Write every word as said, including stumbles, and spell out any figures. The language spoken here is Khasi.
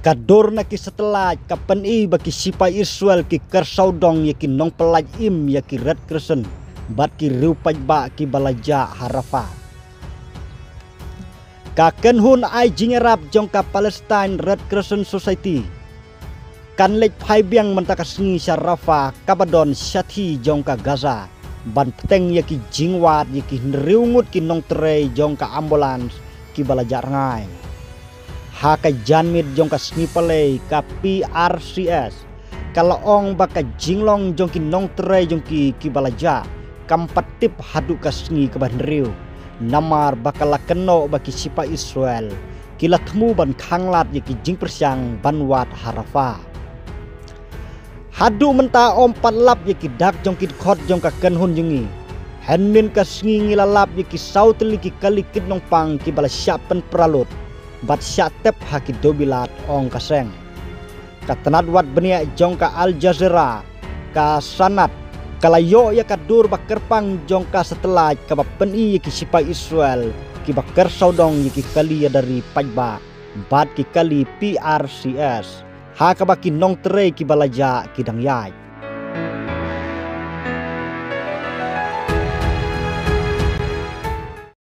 Ka dur na ki satellite ka pyni ba ki sipai Israel ki kyrsaw dong ïa ki nongpyllait im ïa ki Red Crescent bad ki riew paidbah kiba la jah ha Rafah. Ka kynhun ai jingïarap jong ka Palestine Red Crescent Society kan leit phai biang mynta ka sngi sha Rafah kaba don shathie jong ka Gaza ban bteng ïa ki jingwad ïa ki hynriew ngut ki nongtrei jong ka ambulance kiba la jah rngai. Ha ka janmiet jong ka sngi palei, ka P R C S ka la ong ba ka jinglong jong ki nongtrei jong ki kiba la jah kam pat tip haduh ka sngi kaba hynriew, namar ba ka la kynnoh ba ki sipai Israel ki la thmu ban khanglad ïa ki jingpyrshang ban wad ha Rafah. Haduh mynta ym pat lap ïa ki dak jong ki dkhot jong ka kynhun jong ngi. Hynnin ka sngi ngi la lap ïa ki saw tylli ki kali kit nongpang kiba la shah pynpra lut bad shah tep ha ki dewbilat, ong ka seng. Ka tnat wad bniah jong ka Al Jazeera, ka Sanad, ka la ïoh ïa ka dur ba kyrpang jong ka satellite kaba pyni ïa ki sipai Israel kiba kyrsaw dong ïa ki kali ïada ri paidbah bad ki kali P R C S, ha kaba ki nongtrei kiba la jah ki dang ïaid.